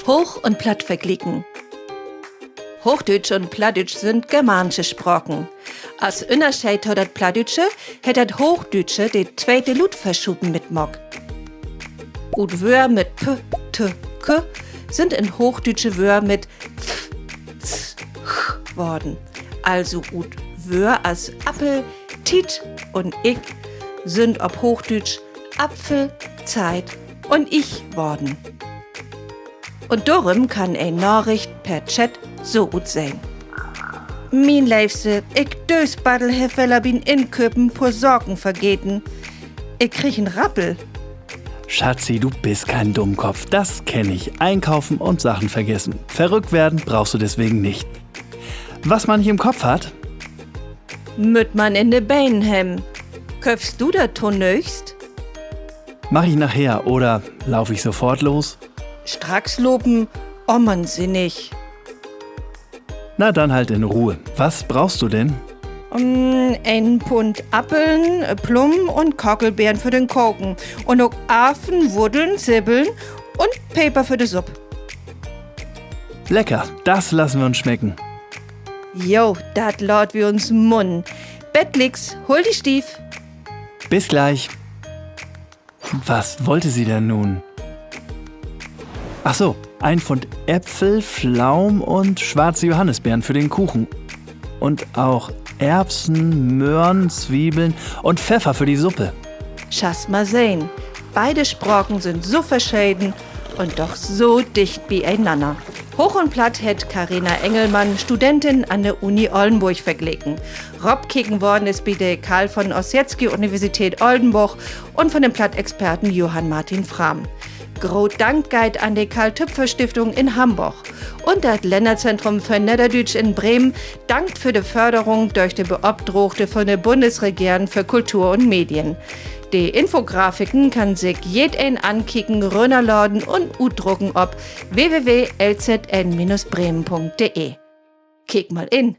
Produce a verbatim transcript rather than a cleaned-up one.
Hooch un Platt verglieken. Hoochdüütsch un Plattdüütsch sünd germaansche Spraken. As Ünnerscheed to dat Plattdüütsche hett dat Hoochdüütsche de tweete Luutverschuven mitmaakt. Ut Wöör mit p, t, k sünd in Hoochdüütsche Wöör mit th, th, ch worden. Also ut Wöör as Appel, Tiet un ik sünd op Hoochdüütsch Apfel, Zeit un ich worden. Un dorüm kann en Naricht per Chat so utsehn: Mien Leevste, ik Döösbaddel heff wedder bi'n Inköpen poor Saken vergeten. Ik krieg en Rappel. Schatzi, du bist kein Dummkopf. Das kenn ich. Einkaufen und Sachen vergessen. Verrückt werden brauchst du deswegen nicht. Was man nicht im Kopf hat, mutt man in de Benen hebben. Köffst du dat tonöögst? Mach ich nachher oder lauf ich sofort los? Stracks lopen, oh man, sinnig. Na, dann halt in Ruhe. Was brauchst du denn? Mm, een Pund Appeln, Plummen un Kackelbeern för den Koken. Un ok Arven, Wuddeln, Zibbeln un Peper för de Supp. Lecker, das lassen wir uns schmecken. Jo, dat laat wi uns munnen. Bet glieks, hool di stief. Bis gleich. Was wollte sie denn nun? Ach so, ein Pfund Äpfel, Pflaumen und schwarze Johannisbeeren für den Kuchen. Und auch Erbsen, Möhren, Zwiebeln und Pfeffer für die Suppe. Schasst mal sehn. Beide Spraken sünd so verscheden un doch so dicht bi'nanner. Hooch un Platt hett Karina Engelmann, Studentin an de Uni Ollnborg, vergleken. Ropkeken worrn is bi de Carl von Ossietzky Universität Oldenburg un von den Plattexperten Johann Martin Frahm. Groot Dank geiht an de Carl-Toepfer-Stiftung in Hamborg. Un dat Lännerzentrum för Nedderdüütsch in Bremen dankt för de Förderung dörch de Beopdraagte von de Bundesregeren för Kultur un Medien. De Infografiken kann sik jedeen ankieken, rünnerladen un utdrucken op w w w l z n minus bremen punkt d e. Kiek mal in!